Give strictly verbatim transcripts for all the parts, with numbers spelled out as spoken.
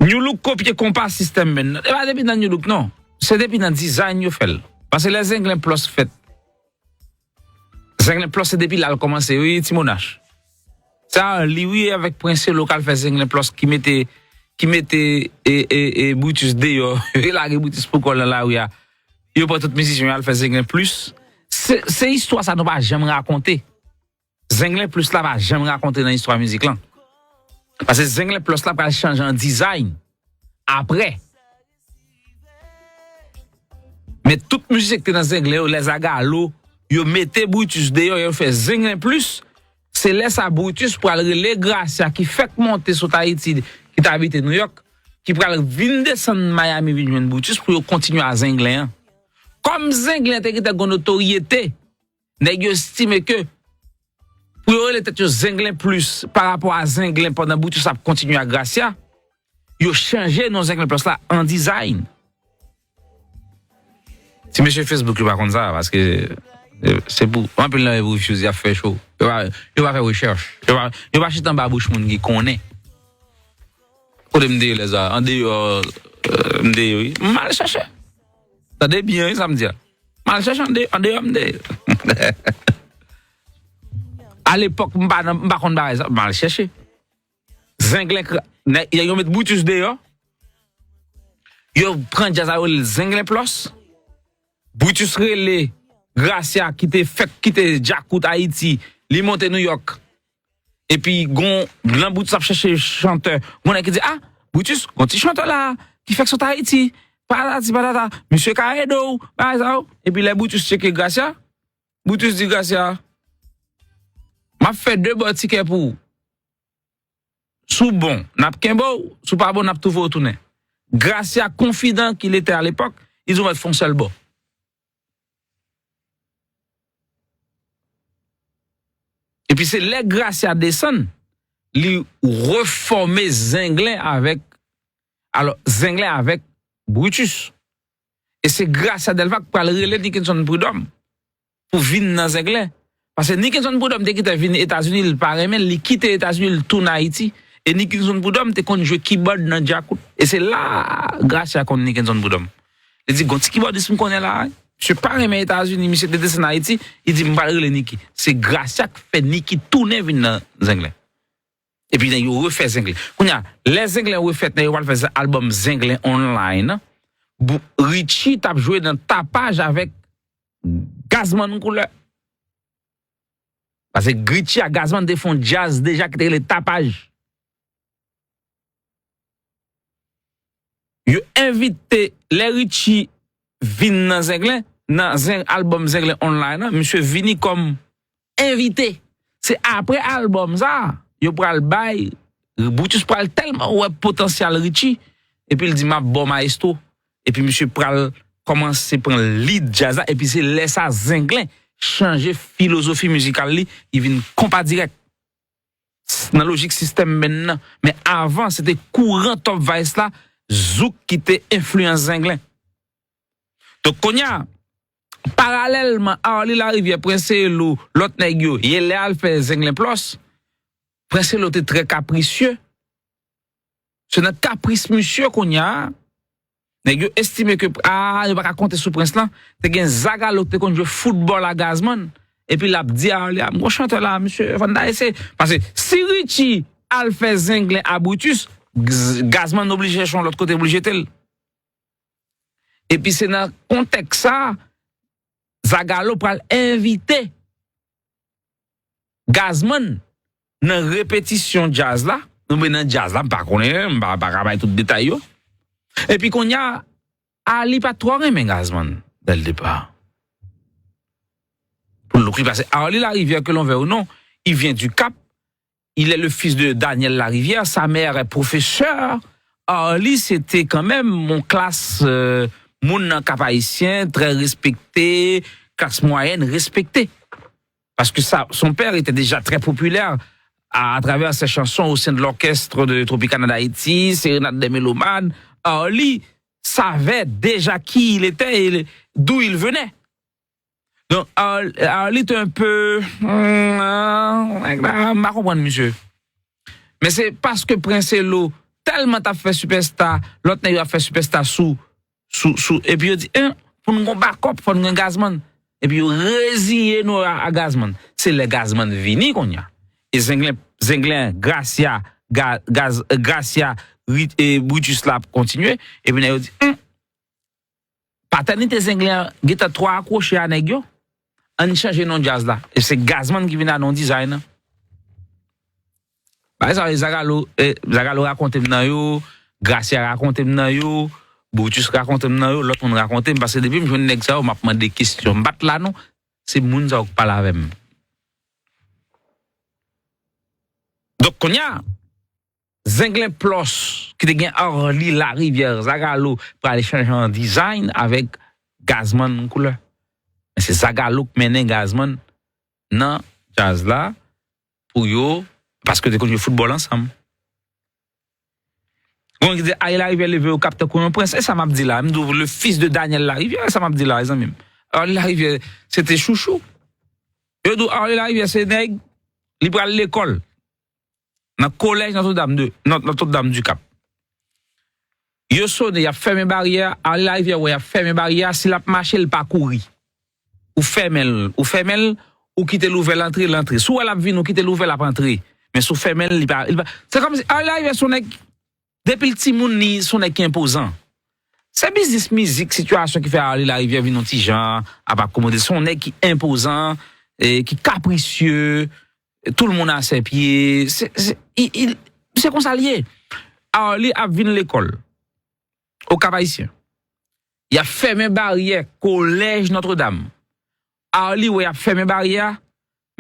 New Look kopye konpa sistèm menn nan. E pa depi nan New Look, non. Se depi nan design yo fè l. Paske lè Zenglen Plus fèt, Zenglen Plus se depi la l kòmanse, wi, Ti Monach. Sa, li, wi, avèk Prince Elo k al fè Zenglen Plus ki mete, ki mete e, e, e Brutus deyò. Yo lage Brutus pou kò l nan lari a. Yo pran tout mizisyen yo al fè Zenglen Plus. Se, se istwa sa nou pa janm rakonte. Zenglen Plus la pa janm rakonte nan istwa mizik lan. Paske Zenglen Plus la pral chanje an design. Apre. Men tout mizisyen ki te nan Zenglen yo, Lè Zagalo, yo mete Brutus deyò, yo fè Zenglen Plus. Se lè sa Brutus pral rele Gracia ki fèk monte sot Ayiti, ki t abite Nouyòk, ki pral vin desann Miami vin jwenn Brutus pou yo kontinye a Zenglen an. Kòm Zenglen te gentan gen notoryete, nèg yo estime ke pou yo rele tèt yo Zenglen Plus pa rapò a Zenglen pandan Brutus ap kontinye a Gracia, yo chanje non Zenglen Plus la an design. Ti mesye Facebook yo pa konn sa, paske, eh, se pou, anpil nan yo pou refuse, y ap fè cho. Yo pa, yo pa fè rechèch. Yo pa, yo pa chita anba bouch moun ki konnen. Kote m te ye lè sa? Andeyò, euh, m te ye, wi. M al chèche. Tande byen, wi, sa m di a. M al chèche ande-, andeyò, m te ye. Alepòk, m pa nan, m pa konn bagay sa, m al chèche. Zenglen kra-, nèg, yo met Brutus deyò. Yo pran djaz la, yo rele l Zenglen Plus. Brutus rele Gracia ki te fèk kite Djakout Ayiti, li monte Nouyòk. Epi gon, nan Brutus ap chèche chantè, gon nèg ki di, "Ah, Brutus, gon ti chantè la ki fèk sot Ayiti, patati patata, misye ka ede w, bagay sa yo." Epi lè Brutus tcheke Gracia, Brutus di Gracia, "M ap fè de bò tikè pou ou. Si w bon, n ap kenbe w, si w pa bon, n ap twouve w tounen." Gracia, konfidan qu'il était à l'époque, li di, "Ou mèt fè yon sèl bò." Epi se lè Gracia desann, li refòme Zenglen avèk, alò, Zenglen avèk Brutus. E se Gracia Delva k pral rele Nickenson Prud'homme pou vin nan Zenglen. Paske Nickenson Prud'homme te kite vin Etazini, li pa renmen, li kite Etazini, li tounen Ayiti. E Nickenson Prud'homme te konn jwe kibòd nan Djakout. E se la Gracia konn Nickenson Prud'homme. Li di, "Gon ti kibòdis m konnen la, wi. Misye pa renmen Etazini, misye te desann Ayiti." Li di, "M pral rele Nicky." Se Gracia k fè Nicky tounen vin nan Zenglen. Epi nèg yo refè Zenglen. Kounye a, lè Zenglen refèt, nèg yo pral fè albòm Zenglen Online. Bou-, Richie t ap jwe nan Tapaj avèk Gazman Koulè. Paske Richie ak Gazman te fè yon djaz deja ki te rele Tapaj. Yo envite, lè Richie vin nan Zenglen, nan Zeng, albòm Zenglen Online an, misye vini kòm envite. Se apre albòm sa, yo pral bay, Brutus pral tèlman wè potansyèl Richie, epi l di, "M ap ba w maestro." Epi misye pral kòmanse pran lead djaz la, epi se lè sa Zenglen chanje filozofi mizikal li, li vin konpa dirèk. Nan lojik sistèm menn nan. Men avan, se te kouran Top Vice la, zouk ki te enfliyans Zenglen. Donk, kounye a, paralèlman, Arly Larivière, Prince Elo, lòt nèg yo, ye lè al fè Zenglen Plus, Prince Elo te trè kaprisye. Se nan kapris misye kounye a, nèg yo estime ke, ah, yo pa ka konte sou Prince lan. Te gen Zagalo ki te konn jwe foutbòl a Gazman. Epi l ap di a, li a, "M gon chantè la, misye, fò n ta eseye." Paske si Richie al fè Zenglen a Brutus, Gz-, Gazman oblije chèche yon lòt kote pou l jete l. Epi se nan kontèks sa, Zagalo pral envite Gazman nan repetisyon djaz la, oubyen nan djaz la, m pa konnen, m pa, pa ka bay tout detay yo. Epi kounye a, Arly pa t twò renmen Gazman, dès le départ. Pou look li, paske Arly Larivière, que l'on veuille ou non, il vient du Cap, il est le fils de Daniel Larivière, sa mère est professeur. Arly, se te kanmenm yon klas, euh, moun nan Cap Haïtien, trè respekte, klas mwayèn respekte. Parce que ça, son père était déjà très populaire à, à travers ses chansons au sein de l'orchestre de Tropicana d'Haïti, Sérénade des Mélomanes. Arly savait déjà qui il était et d'où il venait. Donk, Arly te un peu, hmm, m pa konprann misye. Men se paske Prince Elo tèlman t ap fè sipèsta, lòt nèg yo ap fè sipèsta sou, sou, sou, epi yo di, en, pou n gon bakòp, fò n gen Gazman. Epi yo reziye nou a, a Gazman. Se lè Gazman vini kounye a. E Zenglen, Zenglen, Gracia, Ga- Gaz, Gracia, Rit- e Brutus la ap kontinye. Epi nèg yo di, en, patènite Zenglen an gentan twò akwoche a nèg yo. Ann chanje non djaz la. E se Gazman ki vin a non design nan. Bagay sa yo, Zagalo, eh, Zagalo rakonte m nan yo, Gracia rakonte m nan yo, Brutus rakonte m nan yo, lòt moun rakonte m, paske depi m jwenn nèg sa yo, m ap mande kesyon. M pa t la non, se moun sa yo k pale avè m. Donk, kounye a, Zenglen Plus, ki te gen Arly Larivière, Zagalo, pral chanje an design avèk Gazman koulè. Men se Zagalo k mennen Gazman nan djaz la pou yo, paske yo te konn jwe foutbòl ansanm. Gon ki di, Arly Larivière leve yo k ap tankou yon prens. E sa m ap di la, m di w, le fils de Daniel Larivière, e sa m ap di la, zanmi m. Arly Larivière, se te chouchou. Yo di w, Arly Larivière, se nèg, li pral lekòl. Nan kolèj Notre-Dame de, Notre- Notre-Dame du Cap. Yo sonnen, y ap fèmen baryè a, Arly Larivière wè y ap fèmen baryè a, si l ap mache, l pa kouri. Ou fèmen l, ou fèmen l, ou kite l ouvè, l antre, l antre. Si w wè l ap vini, ou kite l ouvè, l ap antre. Men si w fèmen l, li pa, li pa. Se kòmsi Arly Larivière se yon nèg, depi l timoun, li se yon nèg ki enpozan. Se biznis mizik, sitiyasyon ki fè Arly Larivière vin yon ti jan ap akomode. Se yon nèg ki enpozan, e, ki kaprisye, tout le monde à ses pieds. Se, se, i- i- se konsa l ye. Arly ap vin lekòl, o Cap Haïtien. Y ap fèmen baryè kolèj Notre-Dame. Arly wè y ap fèmen baryè a,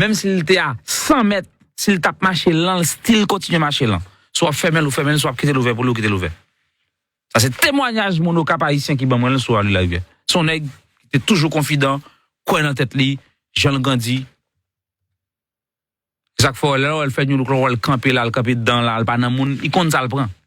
menm si l te a san mèt, si l t ap mache lan, l still kontinye mache lan. Si w ap fèmen l, ou fèmen l, si w ap kite l ouvè pou li, ou kite l ouvè. Sa se temwanyaj moun o Cap Haïtien ki ban mwen l sou Arly Larivière. Se yon nèg ki te toujou konfidan, kwè nan tèt li, jan l grandi. Se sa k fè w wè lè w wè l fè New Look la, w wè l kanpe la, l kanpe dan la, l pa nan moun, li konn sa l pran.